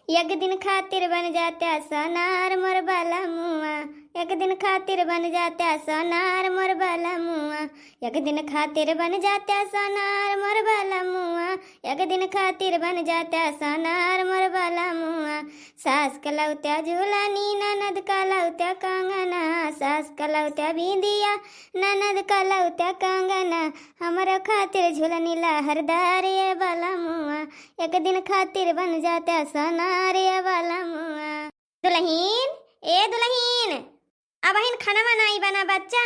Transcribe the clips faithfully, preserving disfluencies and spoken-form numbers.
एक दिन खातिर बन जात्या सोनार मोर बलमुआ, एक दिन खातिर बन जात्या सोनार मोर बलमुआ, एक दिन खातिर बन जात्या सोनार मोर बलमुआ, एक दिन खातिर बन जात्या सोनार मोर बलमुआ। सास का लौत्या झूलनी, ननद का लौत्या कंगना, सास का लौत्या बिंदिया, ननद का लौत्या कंगना, हमरो खातिर झूलनी लहरदार ए बलमुआ, एक दिन खातिर बन जात्या सोनार ए बलमुआ। दुलहिन, ए दुलहिन, अबहिन खनवा नाई बना बच्चा।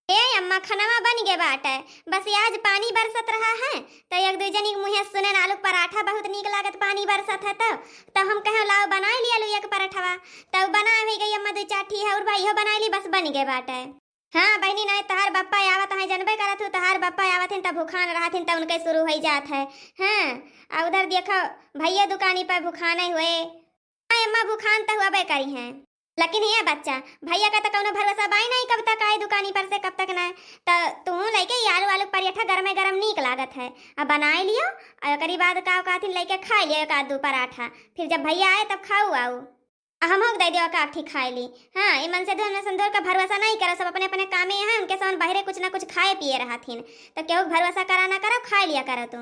ए अम्मा, खनवा बन गे बाटे, बस आज पानी बरसत रहा है, त एक दुइ जनी के मुँहे सुने आलू पराठा बहुत नीक लागत, पानी बरसत है त, त हम कहे लाओ बनाइ लिया आलू एक पराठवा, त बनाए होइ गई अम्मा, दुइ चार ठी है और भाई हो बनाइ ली, बस बन गे बाटे। हाँ बहिनी, नाई तहार बप्पा आवत हैं, जनबे करत हूँ, तहार बप्पा आवत हैं, तब भुखान रहत हैं, तब उनके शुरू होइ जात है। हाँ, आ उधर देखो, भैया दुकानी पर भुखाने हुए। हाँ अम्मा, भुखान त हुआ बे करी हैं, लेकिन ये बच्चा, भैया का त कौनो भरोसा बाई नहीं, कब तक आए दुकानी पर से, कब तक ना। त तू लइके ये आलू, आलू पराठा गरमे गरम नीक लागत है, अब बनाए लियो, और ओकरी बाद का कहथिन लइके खाए लियो एक आध दू पराठा, फिर जब भैया आए तब खाऊ आऊ। आ हमहू के दे दियो का आठी खाए ली। हाँ, ई मनसेधू मनसेधू का भरोसा नहीं करो, सब अपने अपने कामे हैं, उनके सामने बहरे कुछ ना कुछ खाए पिए रहथिन, तो केहू के भरोसा करा ना करो, खाए लिया करो तू।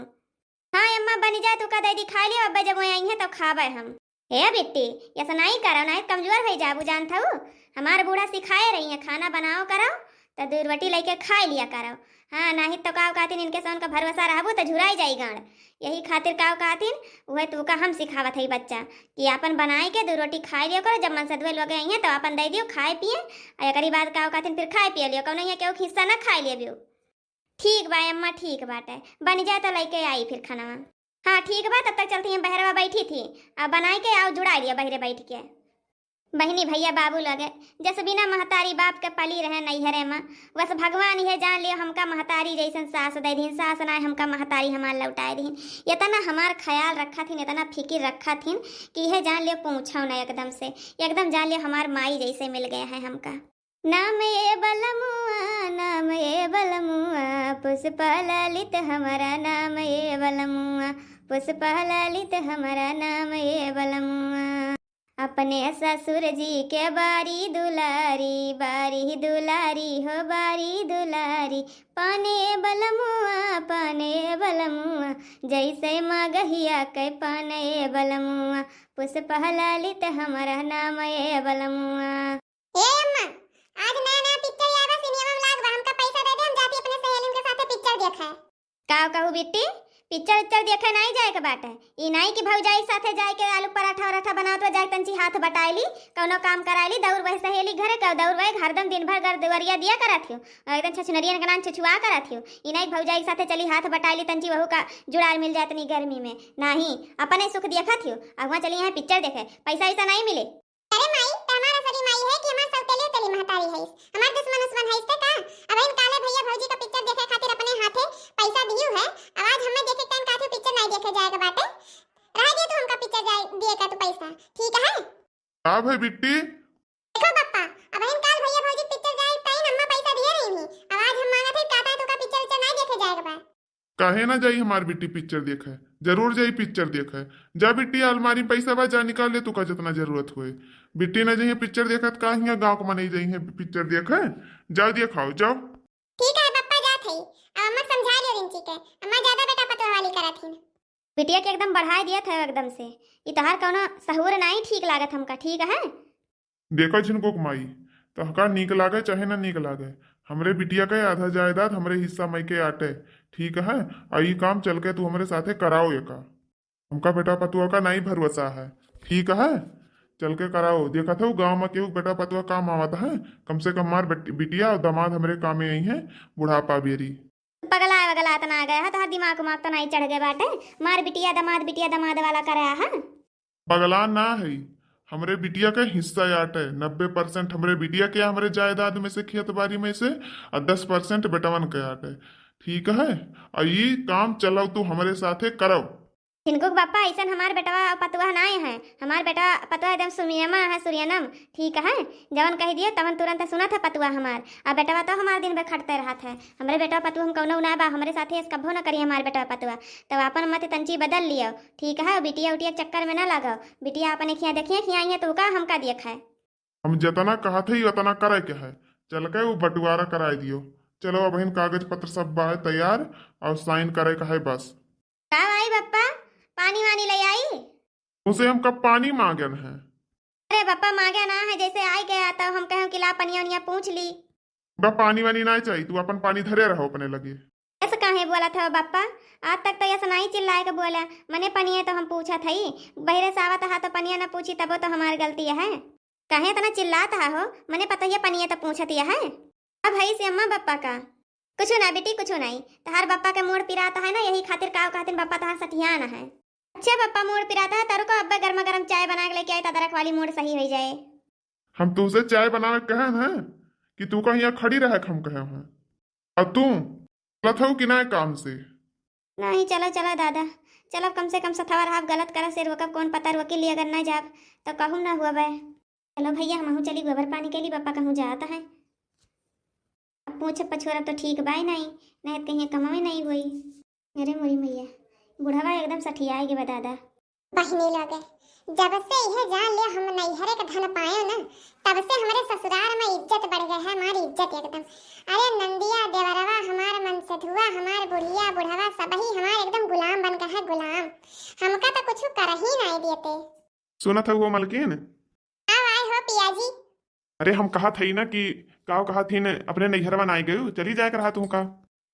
हाँ अम्मा, बनी जाए तू का दे दी, खाए लियो, अब्बे जब वहीं आई हैं तो खाबे हम। ए बिट्टी, ऐसा नहीं करो, नहीं कमजोर हो जाबू, जानत हऊ, हमार बूढ़ा सिखाए रही है, खाना बनाओ करो, तो दू रोटी लेके खाए लिया करो। हाँ, नहीं तो का कहथिन, इनके सोन का भरोसा रहबू तो झुराई जाई गाड़। यही खातिर का कहथिन, उहे तू का हम सिखावत हई बच्चा, कि आपन बनाए के दू रोटी खाए लियो करो, जब मनसेधुए लोग आई हैं तो आपन दे दियो खाए पिए, और एकरी बाद का कहथिन फिर खाए पिए लियो, कौनो यहाँ केहू के हिस्सा ना खाए लियो बियो। ठीक बा अम्मा, ठीक बाटे, बन जाए तो लेके आई फिर खानवा। हाँ ठीक बा, तब तक चलती हैं, बहरवा बैठी थी, अब बनाए के आओ जुड़ाई लिया बहरे बैठ के। बहिनी भैया बाबू लगे, जस बिना महतारी बाप के पली रहे नैहरे में, बस भगवान ये जान लियो हमका महतारी जैसन सास दे दीन, सास ना हमका महतारी हमार लौटाए दीन। इतना हमार ख्याल रखा थीन, इतना फिकिर रखा थीन कि यह जान लियो पूछो ना एकदम से, एकदम जान लियो हमार माई जैसे मिल गए हैं हमका। नाम ए बलमुआ, नाम ए बलमुआ, पुष्पा ललित हमारा नाम ए बलमुआ, पुष्पा ललित हमारा नाम ए बलमुआ। अपने ससुर जी के बारी दुलारी, बारी दुलारी हो बारी दुलारी, पाने बलमुआ, पाने बलमुआ, जैसे मगहिया के पाने बलमुआ, पुष्पा ललित हमारा नाम ए बलमुआ। ए अम्मा, आज नया नया पिक्चर आया बा, सिनेमा में लाग बा, हमका पैसा दे दे, हम जाती अपने सहेलिन के साथे पिक्चर देखे। का कहू बिट्टी, पिक्चर उच्चर देखे नाई जाए के बाटे। ई नाई कि भौजाई के साथे जाए के आलू पराठा वराठा बनावत हुआ जाए तंची हाथ बटाई ली, कौनो काम कराई ली, दौड़ वह सहेली घरे का दौड़ वह हरदम दिन भर घर दुआरिया दिया करत हियो, और एकदम छछुनरियन के नाम छुछुआ करत हियो। ई नाई कि भौजाई के साथे चली हाथ बटाई ली तंची वहू का जुड़ाल मिल जाए तनी गर्मी में। नाही, अपने सुख देखत हियो, अगुआ चली यहाँ पिक्चर देखे, पैसा वैसा नाई मिले। अरे माई, त हमार असली माई है कि हमार सौतेली उतेली महतारी है? हमार दुश्मन उस्मन है इससे का? अब इन काले भैया भौजी का पिक्चर देखे खातिर अपने हाथे पैसा दियू है, अब आज हमें देखे टाइम का थे पिक्चर नहीं देखे जाए के बाटे। रह दिए तू हमका पिक्चर जाए दिए का तू पैसा, ठीक है? का भाई बिट्टी? देखो पप्पा, अब इन काल भैया भौजी पिक्चर जाए टाइम अम्मा पैसा दिए रही थी, अब आज हम मांगा थे कहता है तू का पिक्चर विक्चर नहीं देखे जाए के बा। काहे ना जाई हमार बिट्टी पिक्चर देखे? जरूर जाई पिक्चर देखे। जा बिट्टी, अलमारी में पैसा बा, जा निकाल ले, तू का जितना जरूरत होए। बिट्टी ना जाइए पिक्चर देखे, त का हियाँ गाँव के मनई जाइए पिक्चर देखे? जाओ देखाओ, जाओ। ठीक है पप्पा, जात है। अब अम्मा समझा लियो रिंची के, अम्मा ज्यादा बेटा पतोह वाली करत हिन। बिटिया के एकदम बढ़ाए दिया था एकदम से, ई तहार कौनो सहूर नाई ठीक लागत हमका, ठीक है? देखा झिनकुक माई, तहका नीक लागे चाहे ना नीक लागे, हमरे बिटिया के आधा जायदाद हमरे हिस्सा मई के आटे, ठीक है? आ ई काम चल के तू हमरे साथे कराओ एका। हमका बेटा पतुआ का नाई भरोसा है, ठीक है? चल के कराओ, देखत हो गाँव में केहू बेटा पतुआ काम आवत है, कम से कम हमार बेट-, बिटिया और दामाद हमरे कामे आई हैं बुढ़ापा बेरी। पगला वगला तना आ गया है, तोहर दिमाग उमाग तो नाई चढ़ गए बाटे, मार बिटिया दामाद, बिटिया दामाद वाला कराया है। पगला ना है, हमरे बिटिया के हिस्सा आटे, नब्बे परसेंट हमरे बिटिया के, हमरे जायदाद में से, खेत बारी में से, और दस परसेंट बेटवन के आटे, ठीक है? और ये काम चलाओ तू हमरे साथे करब। टिनकू के बप्पा, अइसन हमार बेटवा पतुआ नाय है। हमार बेटवा पतुआ एकदम सुमियमा है, सुरियनम, ठीक है। जवन कहि दियो तवन तुरंत सुनत है पतुआ हमार। आ बेटवा तो हमार दिन भर खटते रहत है। हमरे बेटवा पतुआ हम कौनो ना बा, हमरे साथे ऐस कभो ना करी हमार बेटवा पतुआ। तब आपन मति तंची बदल लियो, ठीक है। बिटिया उटिया के चक्कर में ना लागो। बिटिया अपने खिया देखिए, खिया आई है तो का हमका देख है। हम जेतना कहत हई ओतना करे के है। चल के उ बंटवारा कराए दियो। चलो अबहिन कागज पत्र सब बा तैयार और साइन करे के है बस। का भाई बप्पा, पानी वानी ले आई? उसे हम कब पानी मांगन है? अरे बप्पा, मांगे ना है, जैसे आई गया तो हम कहें कि ला पनिया वनिया पूछ ली। बा पानी वानी ना चाहिए, तू अपन पानी धरे रहो अपने लगे। ऐसे काहे बोलत हो बप्पा? आज तक तो ऐसे नहीं चिल्लाए के बोला, मने पनिया तो हम पूछत हई, बहिरे से आवत हा तो पनिया ना पूछी तबो तो हमार गलती है। काहे इतना चिल्लात हा हो? मने पतोहिया पनिया तो पूछत है। अब हई से अम्मा बप्पा का? कुछु ना बेटी, कुछु नहीं। तहार बप्पा के मूड़ पिरात है ना, यही खातिर काव कहतिन बप्पा तहार सठियान है। अच्छा बप्पा, मूड़ पिरात है, तरुको अब्बे गर्मा गर्म चाय बना के लेके आई, त अदरक वाली मूड़ सही हो जाए। हम तुझसे चाय बनावे कहे हैं कि तू का यहाँ खड़ी रहे, हम कहे हैं। और तू चलत हऊ कि ना काम से? नहीं, चलो, चलो दादा, चलो, कम से कम सथवा रहब, गलत करब से रोकब कौन पता, रोकी ली अगर ना जाब तो कहूँ ना हुआ बे। चलो भैया, हमहू चली गोबर पानी के लिए, बप्पा कहूँ जात है। अब पूछ पछोरब तो ठीक बाय नहीं, नहीं तो कहीं कमावे नहीं होई। अरे मोरी मैया, बुढ़वा एकदम सठियाए गे बा दादा। बहिनी लोग, जब से इहे जान लियो हम नैहरे के धन पायो ना, तब से हमरे ससुराल में इज्जत बढ़ गए है, हमारी इज्जत एकदम। अरे नंदिया, देवरवा, हमार मनसेधुआ, हमार बुढ़िया, बुढ़वा, सबही हमार एकदम गुलाम बन गए है, गुलाम। हमका तो कुछ कर ही नहीं देते। सुनत हऊ हो मलकिन? का आए हो पिया जी? अरे हम कहत हई ना कि काव कहत हिन अपने नैहरवा ना आए गयू, चली जाए के रहा तू का?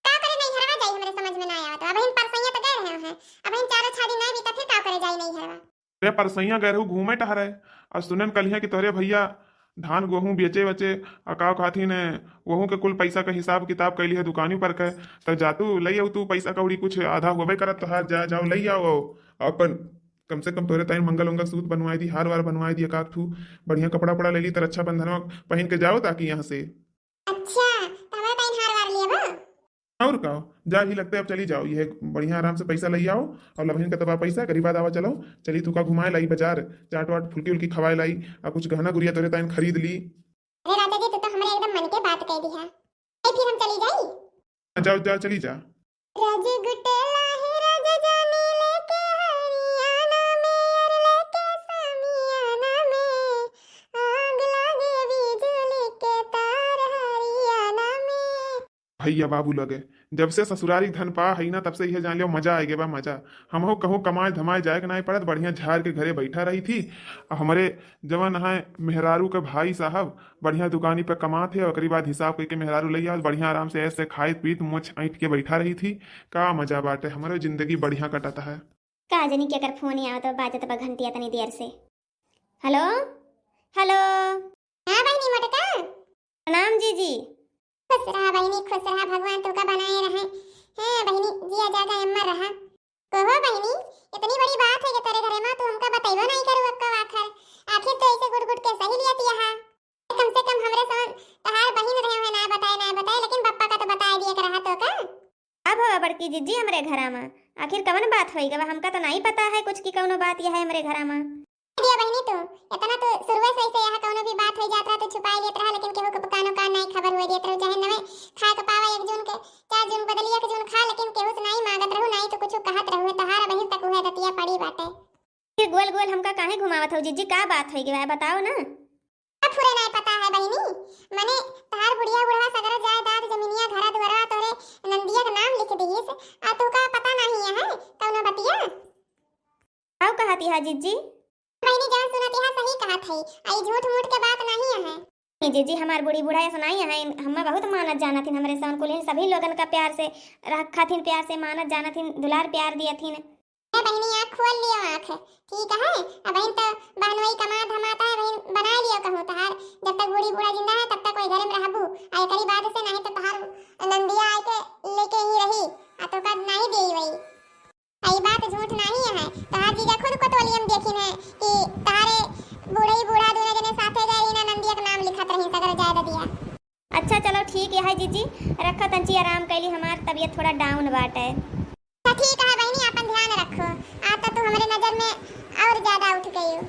का करे नैहरवा जाई, हमरे समझ में ना आवत। अबहिन परसैया तो गए रहे हैं, अबहिन चारो छादी ना बीता, फिर का करे जाई नैहरवा? अरे परसैया गए रहू घूमे टहरे, और सुनन कलिया कि तोहरे भैया धान गोहूँ बेचे वचे, आ काव कहत हिन वहू के कुल पैसा का हिसाब किताब कैली है दुकानी पर के, तो जातू लई आऊ तू पैसा कौड़ी, कुछ आधा होबे करत तोहार, जा जाओ लई आओ अपन कम से कम तोरे ताईं मंगल उंगल सूत बनवाए दी, हार वार बनवाए दी, एक आध ठू बढ़िया कपड़ा उपड़ा ले ली, त रक्षाबंधनवा पहिन के जाओ ताकि यहाँ से। अच्छा, त हमारे ताईं हार वार लिए बा? और का, जा ही लगते अब चली जाओ, ये बढ़िया आराम से पैसा ले आओ और लभहिन के तबा पैसा करी बाद आवा चलो, चली तू का घुमाए लाई बाजार, चाट वाट फुल्की उल्की खवाए लाई, आ कुछ गहना गुरिया तोरे ताईं खरीद ली। अरे राजा जी, तू तो हमरे एकदम मन के बात कह दी है। ए, फिर हम चली जाई? जाओ, जाओ, चली जा। राज गुटेला है राजा जानी लेके हरियाणा में, यार लेके सामियाना में, आग लागे बिजुली के तार हरियाणा में। भैया बाबू लगे, जब से ससुरारी धन पा है ना, तब से यह जान लियो मजा आए गे बा, मजा। हमहू कहूँ कमाए धमाए जाए के नाई पड़त, बढ़िया झार के घरे बैठा रही थी। आ हमरे जवन है मेहरारू के भाई साहब बढ़िया दुकानी पे कमात है, ओकरी बाद हिसाब करके मेहरारू लई आवत, बढ़िया आराम से ऐसे खाइत पीत मुछ ऐंठ के बैठा रही थी। का मजा बाटे, हमरो जिंदगी बढ़िया कटत है। का जनी केकर फोन आवत बा, बाजत बा घंटिया तनी देर से। हेलो, हेलो। हाँ बहिनी मोटका। प्रणाम जीजी। खुश रहा बहिनी, खुश रहा, भगवान तोका बनाए रहे। हाँ बहिनी, जिया जागा अमर रहा। कहो बहिनी, इतनी बड़ी बात है कि तेरे घरे में तू हमका बतइबो नहीं करू अक्का आखर। आखिर तो ऐसे गुट गुट के सही लिया तिया हा। कम से कम हमरे समझ तहार बहिन रहे हुए ना बताए, ना बताए, लेकिन बप्पा का तो बताए दिए के रहा तो का? अब हवा बड़की जिज्जी हमरे घरा में। आखिर कवन बात होई गवा? हमका तो नहीं पता है कुछ की कौनो बात यह है हमरे घरा में। दिया बहिनी तू, इतना तो शुरुए से ऐसे यहाँ कौनो भी बात हो जात रहा तो छुपाई लेत रहा, लेकिन केहू के कानो कान नहीं खबर हुए देत रहू, चाहे नवे खाए के पावा एक जून के, चार जून बदली एक जून खा, लेकिन केहू से नहीं मांगत रहू, नहीं तो कुछ कहत रहू। तहार बहिन तक उहे दतिया पड़ी बाटे। फिर गोल गोल हमका काहे घुमावत हो जिज्जी, का बात होई गवा बताओ ना। अब फुरे नहीं पता है बहिनी, मने तहार बुढ़िया बुढ़वा सगरा जायदाद जमीनिया घरा दुआरवा तोरे नंदिया के नाम लिख दिहिस, आ तू का पता नहीं है कौनो बतिया? आओ कहती है जिज्जी। बहिनी जान सुनत यहाँ सही कहत है, आई झूठ मूठ के बात नहीं है। नहीं जिज्जी, हमार बूढ़ी बूढ़ा ऐसा नहीं है, हमें बहुत मानत जानत हिन, हमरे सन कुलिन सभी लोगन का प्यार से रखत हिन, प्यार से मानत जानत हिन, दुलार प्यार दियत हिन। ए बहिनी आँख खोल लियो आँख, ठीक है, अब इन तो बहनोई कमा धमाता है, बहिन बना लियो कहूँ तहार, जब तक बूढ़ी बूढ़ा जिंदा है तब तक कोई घर में रहबू, आ एकरी बाद से नहीं तो तहार नंदिया आके लेके ही रही, आ तो का नहीं देई वही। ई बात झूठ नहीं है, तहार जीजा खुद कोतवाली में देखिन है कि तहारे बूढ़े ही बूढ़ा दोनों जने साथे गए रही ना, नंदिया के नाम लिखत रही सगर जायदादिया। अच्छा चलो ठीक है जीजी, रखो तंची आराम कैली, हमार तबीयत थोड़ा down बाटे। तो ठीक है बहनी, अपन ध्यान रखो, आ तो गयो।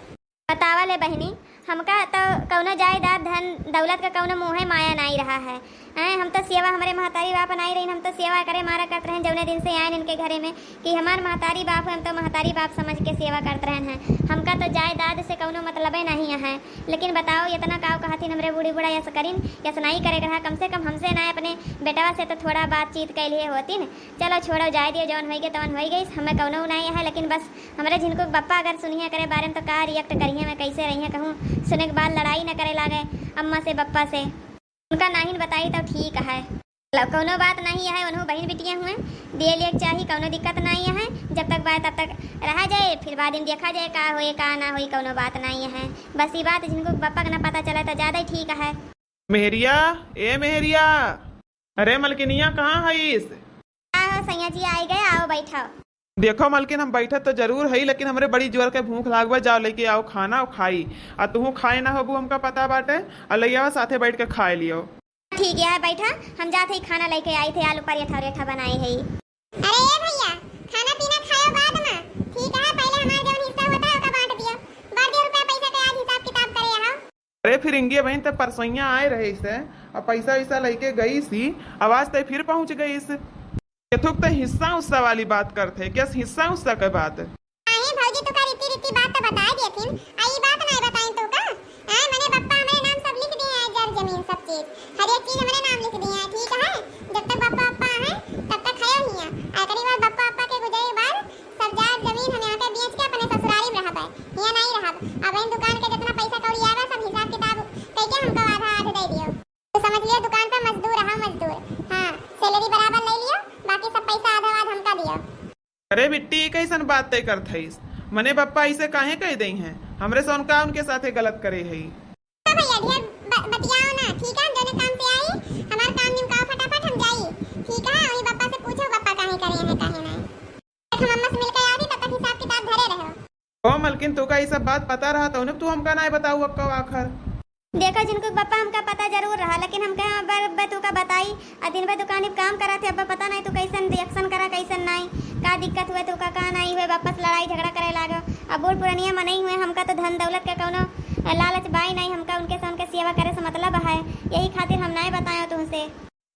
बतावा ले बहिनी, हमका तो कौनो जायदाद, धन दौलत का कौनो मोहे माया नाई रहा है। हैं, हम तो सेवा, हमरे महतारी बाप नाई रहीन, हम तो सेवा करे मारा करत रहेन, जौने दिन से आएन इनके घरे में कि हमार महतारी बाप है, हम तो महतारी बाप समझ के सेवा करत रहेन हैं। हमका तो जायदाद से कौनो मतलबे नहीं है। लेकिन बताओ, इतना काव कहथिन हमरे बूढ़ी बूढ़ा यस करिन, यस नाई करे के रहा, कम से कम हमसे ना, अपने बेटवा से तो थोड़ा बातचीत कैलिए होतिन। चलो छोड़ो, जाए दियो, जौन होई गए तवन होई गई, हमें कौनो नाई है। लेकिन बस हमरे झिनकू के बप्पा अगर सुनिहे करे बारे में तो का react करिहे, मैं कैसे रहिहे कहूँ, सुने के बाद लड़ाई न करे लागे अम्मा से बप्पा से। उनका नाहिन बताई तो ठीक है। ल-, कौनो बात नहीं है, उन्हों बहिन बिटिया हुए, दिए लिए के चाही, कौनो दिक्कत नहीं है। जब तक बाय तब तक रहा जाए, फिर बाद में देखा जाए का होए का ना होई, कौनो बात नहीं है। बस ये बात झिनकू के बप्पा के ना पता चले तो ज्यादा ही ठीक है। मेहरिया, ए मेहरिया, अरे मलकिनिया कहाँ हईस? आओ सैया जी, आई गए, आओ बैठाओ। देखो मलकिन, हम बैठत तो जरूर हई, लेकिन हमरे बड़ी जोर के भूख लाग बा। जाओ लेके आओ खाना और खाई। आ तुहू खाए ना होबू, हमका पता बाटे, और ले आवा साथे बैठ के खाए लियो। ठीक है, बैठा, हम जात हई खाना लेके आई थे, आलू परेठा उरेठा बनाए हई। अरे ए भैया, खाना पीना खायो बाद में, ठीक है, पहले हमार जौन हिस्सा होता है ओका बांट दियो। बड़ दे रुपया पैसा के आज हिसाब किताब करे यहाँ। अरे फिरिंगिया बहिन, त परसोइया आए रहे से, अब पैसा वैसा लेके गई सी, अब आज तय फिर पहुंच गई से। केथुक त हिस्सा उस्सा वाली बात करत है, क्या हिस्सा उस्सा के बात? अरे भौजी, तू का रीति रीति बात तो बताए देथिन, आ ई बात नहीं बताइन तू का? आए मने बप्पा हमरे नाम सब लिख दिए हैं, जर जमीन सब चीज, हर एक चीज हमरे नाम लिख दिए हैं, ठीक है? जब तक बप्पा बप्पा हैं तब तक है हियाँ, एकरी बाद बप्पा बप्पा के गुजरे के बाद सब जायदाद जमीन हम यहाँ के बेच के अपने ससुरारी में रहब, हियाँ नहीं रहब। अब इन दुकान के जितना पैसा कौड़ी आवे सब हिसाब किताब कइके हमको आधा आध दे दियो। तो समझ लियो दुकान पे मजदूर रहा मजदूर। हाँ, salary बराबर ले लियो, बाकी सब पैसा आधा आध हमका दियो। अरे बिट्टी, ई कैसन बात तय करत हईस? मने बप्पा ऐसे काहे कह दई हैं? हमरे से उनका उनके साथे गलत करे हई। तो भैया ढेर ब-, बतियाओ ना, ठीक है? जौने काम से आई, हमार काम निमकाओ फटाफट, हम जाई, ठीक है? वही बप्पा से पूछो, बप्पा काहे करे हैं, काहे ना। हम अम्मा से मिलके आ रही, तब तक हिसाब किताब धरे रहो। ओ मलकिन, तोका ई सब बात पता रहा, तौने तू हमका नाय बताऊ अक्का आखर। देखो झिनकू के बप्पा, हमका पता जरूर रहा, लेकिन हम कहे अब, अब तू का बताई, आ दिन भर दुकानी पे काम करा थे, अब पता नहीं तू कैसन reaction करा, कैसन नहीं, का दिक्कत हुए तू का, का नहीं हुए, वापस लड़ाई झगड़ा करे लागो। अब बूढ़ पुरनिया मनई हुए, हमका तो धन दौलत के कौनो लालच बाई नहीं, हमका उनके से उनके सेवा करे से मतलब है, यही खातिर हम नहीं बताए तुमसे।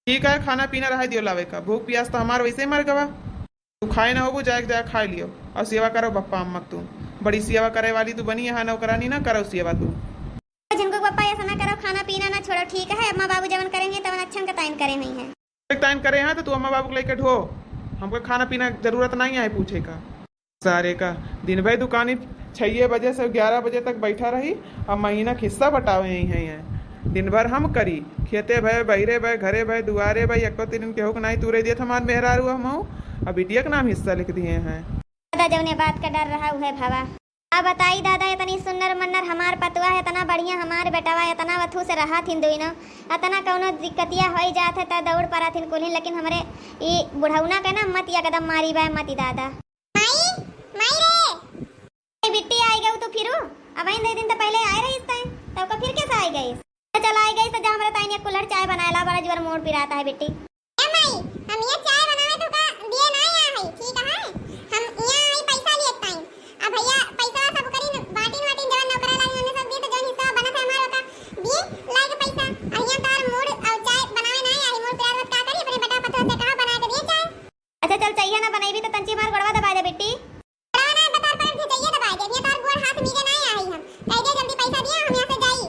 ठीक है, खाना पीना रह दियो लावे का, भूख प्यास तो हमार वैसे मर गवा। तू खाए ना होबू, जाए के जाए खाए लियो और सेवा करो बप्पा अम्मा के तू। बड़ी सेवा करे वाली तू बनी यहाँ नौकरानी, ना करो सेवा तू। झिनकू के बप्पा ऐसा ना करो, खाना पीना ना छोड़ो, ठीक है? अम्मा बाबू जवन करेंगे तवन अच्छा के ताइन करे हुई हैं। एक ताइन करे हैं तो तू अम्मा बाबू के लेके ढो, हमको खाना पीना के जरूरत नहीं है पूछे का। सारे का दिन भर दुकानी छह बजे से ग्यारह बजे तक बैठा रही, अब महीना के हिस्सा बटावे ही हैं। दिन भर हम करी, खेते भय, बहिरे भय, घरे भय, दुआरे भय, एको तीन केहू के नाई तूरे देत हमार मेहरारू हमहू, अब बिटिया के नाम हिस्सा लिख दिए हैं। दादा जौने बात का डर रहा उहे भवा। अब बताई दादा, इतनी सुन्नर मन्नर हमार पतुआ है, इतना बढ़िया हमार बेटवा, इतना वथू से रहा थिन दुइनो, इतना कौनो दिक्कतिया होई जात है त दौड़ पड़ा थिन कुलिन, लेकिन हमरे ई बुढ़ौना के ना मत एकदम मारी बाय मत दादा। माई, माई रे। ए बिट्टी, आई गऊ तू फिरू? अब इन दे दिन तो पहले आए रहीस तैं, तब का फिर कैसे आई गईस? तो चल आई गईस तो जा हमरे ताईं एक कुल्हड़ चाय बनाए ला, बड़ा जोर मूड़ पिराता है बिट्टी। ए माई, हम ये चाय बनावे तो का दिए ना आया है, ठीक है? हम यहाँ आई पैसा लिए ताईं। अब भैया पैसा सब करी न, बाटिन वाटिन जवन नौकरा लागी उन्हें सब दिए तो जवन हिस्सा बनत है हमारे का दिए लाए के पैसा। और यहाँ तार मूड़ और चाय बनावे ना आई, मूड़ पिरात का करी, अपने बेटा पतोह से कहा बना के दिए चाय। अच्छा चल, चाहिए ना बनैबी तो तंची मार गोड़वा दबा दे बिट्टी। गोड़वा ना बता पर भी चाहिए दबा दे, ये तार गोड़ हाथ मीरे ना आई हम। कह दे जल्दी पैसा दिया, हम यहाँ से जाई।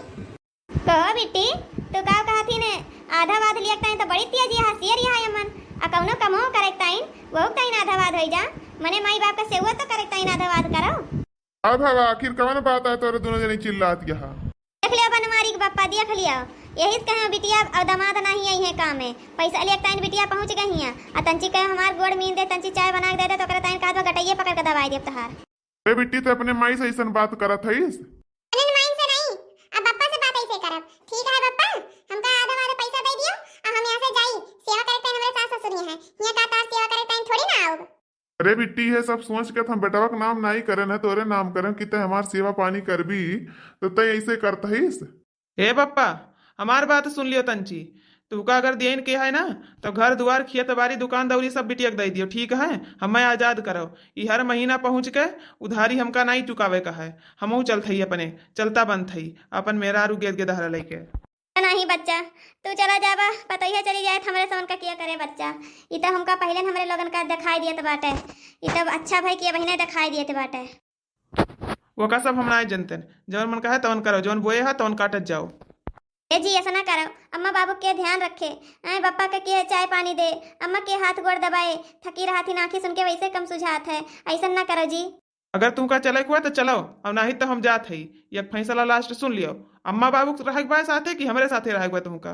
कहो बिट्टी, तू का कहत ही ने? आधा वाध लिया ताई तो बड़ी तेज यहाँ शेर यहाँ यमन। आ कौनो कमो करे ताई, वो ताई ना आधा वाध होई जा। मने माई बाप का सेवा तो करे ताई ना आधा वाध करो। अब हवा आखिर कवन बात है तोरे दोनों जने चिल्लात यहाँ? देख लियो बनवारी के बप्पा, देख लियो। यही से कहे बिटिया और दामाद नहीं आई है काम में। पैसा लिए ताइन बिटिया पहुँच गई हियाँ। आ तंची कहे हमार गोड़ मीन दे, तंची चाय बना के दे दे, तो ओकरे ताइन कहत बा गटैये पकड़ के दबाई देब तहार। ए बिट्टी, ते अपने माई से ऐसन बात करत हईस? अरे माई से नहीं, अब बप्पा से बात ऐसे करब। ठीक है बप्पा, हमका आधा आधा पैसा दे दियो, आ हम यहाँ से जाई। सेवा करे ताइन हमरे सास ससुर यहाँ है। यहाँ का तार सेवा करे ताइन थोड़ी ना आओ। अरे बिट्टी, ये सब सोच के हम बेटवा के नाम नाई करे न, तोरे नाम करे कि ते हमार सेवा पानी करबी, तो ते ऐसे करत हईस? हे बप्पा, हमार बात सुन लियो तंची। तुका अगर दियन के है ना, तो घर दुआर, खेत बारी, दुकान दौरी सब बिटिया के दे दियो, ठीक है? हमें आजाद करो। ई हर महीना पहुँच के उधारी हमका नाहीं चुकावे का है। हमहू चलत हई अपने, चलता बनत हई, अपन मेहरारू गेद गेदहरा लेके। नहीं बच्चा, तू चला जाबा, पतोहिया चली जाए, तो हमरे सोन का किया करे बच्चा। ई तो हमका पहिले हमरे लोगन का दिखाई दियत बाटे। ई तो अच्छा भाई कि बहिने दिखाई दियत बाटे। ओका सब हम नाहीं जनतन, जवन मन कहे तवन करो, जवन बोए है तवन काटत जाओ। ए जी, ऐसा ना करो, अम्मा बाबू के ध्यान रखे, आए बप्पा के, के चाय पानी दे, अम्मा के हाथ गोड़ दबाए, थकी रहत ही, आँखी सुन के वैसे कम सुझात है, ऐसा ना करो जी। अगर तुमका चले के हुआ तो चलो, और नाहीं तो हम जात हई। एक फैसला last सुन लियो, अम्मा बाबू के रहे के बा साथे कि हमरे साथे रहे के बा तुमका?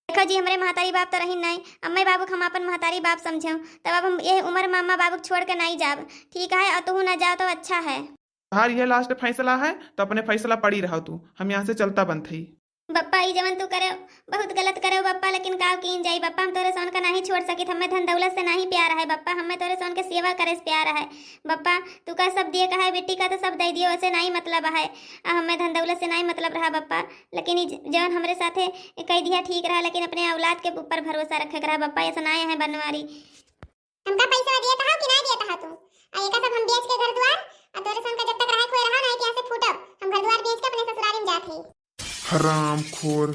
देखो जी, हमरे महतारी बाप तो रही नाहीं, अम्मा बाबू के हम अपन महतारी बाप समझो, तब अब हम ये उम्र में अम्मा बाबू के छोड़ के नाहीं जाब, ठीक है, और तू ना जाओ तो अच्छा है। तोहार ये last फैसला है, तो अपने फैसला पड़ी रहो तू, हम यहाँ से चलता बनत हई। बप्पा, ई जवन तू करे, बहुत गलत करे बप्पा, लेकिन का कीन जाई बप्पा, हम तोरे सोन का नाहीं छोड़ सकित, हमें धन दौलत से नाहीं प्यार है बप्पा, हमें तोरे सोन के सेवा करे से प्यार है बप्पा। तू का सब दिए का है, बेटी का तो सब दे दियो, ऐसे नाहीं मतलब है, आ हमें धन दौलत से नाहीं मतलब रहा बप्पा, लेकिन ई ज-, जवन हमरे साथे कह दिया ठीक रहा, लेकिन अपने औलाद के ऊपर भरोसा रखे के रहा बप्पा, ऐसा नाहीं है बनवारी। हमका पैसा देत हौ कि ना देत हौ तू? आ एका सब हम बेच के घर दुआर, आ तोरे सन का जब तक रहे कोई रहा ना, कि यहाँ से फूटब। हम घर दुआर बेच के अपने ससुरारी में जात हई। हरामखोर।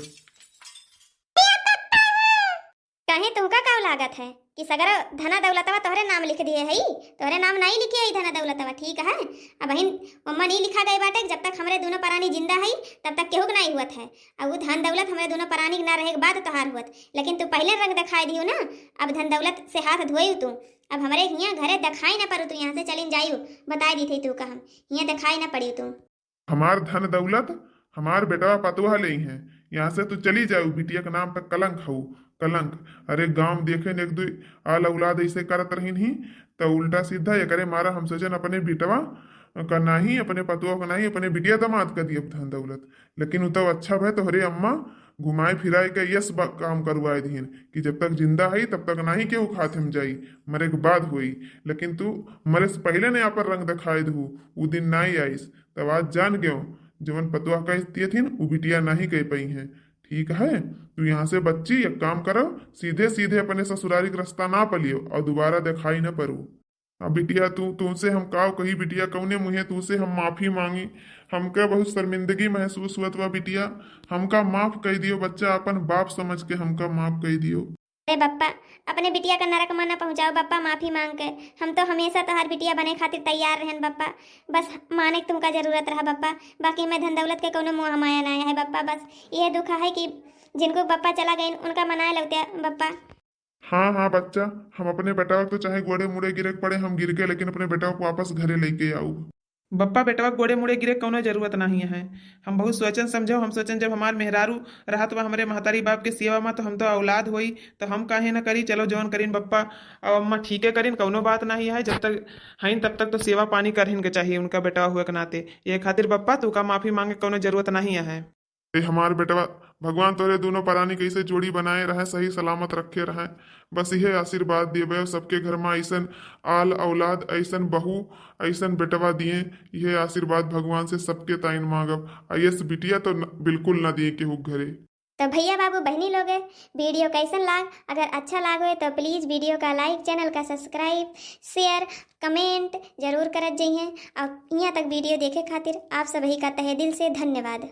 काहे तुमका का लागत है कि सगरा धना दौलतवा तोहरे नाम लिख दिए हई? तोहरे नाम नाहीं लिखे हई धना दौलतवा, ठीक है? अबहिन ओम्मा नाहीं लिखा गए बाटे, जब तक हमरे दोनों परानी जिंदा हई, तब तक केहू के नाहीं हुअत है। आ उ धन दौलत हमरे दोनों परानी के ना रहे के बाद तोहार हुअत, लेकिन तू पहिले रंग दिखाई दियो ना, अब धन दौलत से हाथ धोई तू। अब हमरे हियाँ घरे दिखाई ना पड़ू तू, यहाँ से चलिन जाइयो, बताई दी थी तू का हम हियाँ दिखाई ना पड़ियो तू। हमार धन दौलत हमार बेटवा पतोह लेई हैं, यहाँ से तू चली जाऊ, बिटिया के नाम पर कलंक हऊ, कलंक। अरे गाँव देखे न एक दो आल औलाद ऐसे करत रहिन ही, त उल्टा सीधा एकरे मारा हम सोचन अपने बिटवा का नाहीं, अपने पतोह का नाहीं, अपने बिटिया दामाद का दियब धन दौलत। लेकिन उ तो अच्छा भय तोहरे अम्मा घुमाए फिराए के यस बा-, काम करवाए दिहिन कि जब तक जिंदा हई तब तक नाहीं केहू खात हम जाई, मरे के बाद होई। लेकिन तू मरे से पहिले ने आपन रंग दिखाए दहू, उ दिन नाहीं आइस। तब आज जान गयो, जवन पतोह कह दिए थिन, उ बिटिया नाहीं कह पाई हैं। ठीक है, तू यहाँ से बच्ची, एक काम करो, सीधे सीधे अपने ससुरारी के रास्ता ना पलियो और दोबारा दिखाई न पड़ू। अब बिटिया, तू, तुमसे हम काव कही बिटिया, कौने मुँहे तुमसे हम माफी मांगी? हमका बहुत शर्मिंदगी महसूस हुअत बा बिटिया, हमका माफ कई दियो बच्चा, अपन बाप समझ के हमका माफ कई दियो। अरे बप्पा, अपने बिटिया का नरक में न पहुँचाओ बप्पा, माफी मांग के। हम तो हमेशा तोहार बिटिया बने खातिर तैयार रहन बप्पा, बस माने के तुमका जरूरत रहा बप्पा, बाकी मैं धन दौलत के कौनो मोह माया ना है बप्पा। बस यह दुख है कि जिनको बप्पा चला गए उनका मनाए लगते बप्पा। हाँ, हाँ बच्चा, हम अपने बेटवा के तो चाहे गोड़े मुड़े गिरे के पड़े, हम गिर के लेकिन अपने बेटवा को वापस घरे लेके आऊ। बप्पा, बेटवा के गोड़े मुड़े गिरे के कौनो जरूरत नहीं है। हम बहुत सोचन समझो, हम सोचन जब हमार मेहरारू रहत बा हमरे महतारी बाप के सेवा में, तो हम तो औलाद होई, तो हम काहे न करी? चलो जौन करीन बप्पा, अब अम्मा ठीके करीन, कौनो बात नहीं है। जब तक हईन तब तक तो सेवा पानी करहिन के चाहिए उनका बेटवा हुए के नाते। ये खातिर बप्पा, तू का माफी मांगे कौनो जरूरत नहीं है। ए हमार बेटवा, भगवान तोरे दोनों परानी कैसे जोड़ी बनाए रहे, सही सलामत रखे रहे। बस इहे आशीर्वाद देबे, सबके घर में ऐसन आल औलाद, ऐसन बहू, ऐसन बेटवा दिए, इहे आशीर्वाद भगवान से सबके ताइन मांगब। आ यस बिटिया तो न, बिल्कुल ना दिए केहू के घरे। तो भैया बाबू बहनी लोग, video कैसन लाग? अगर अच्छा लाग होए तो please video का like, channel का subscribe, share, comment जरूर करत जइहें। और यहाँ तक video देखे खातिर आप सभी का तहे दिल से धन्यवाद।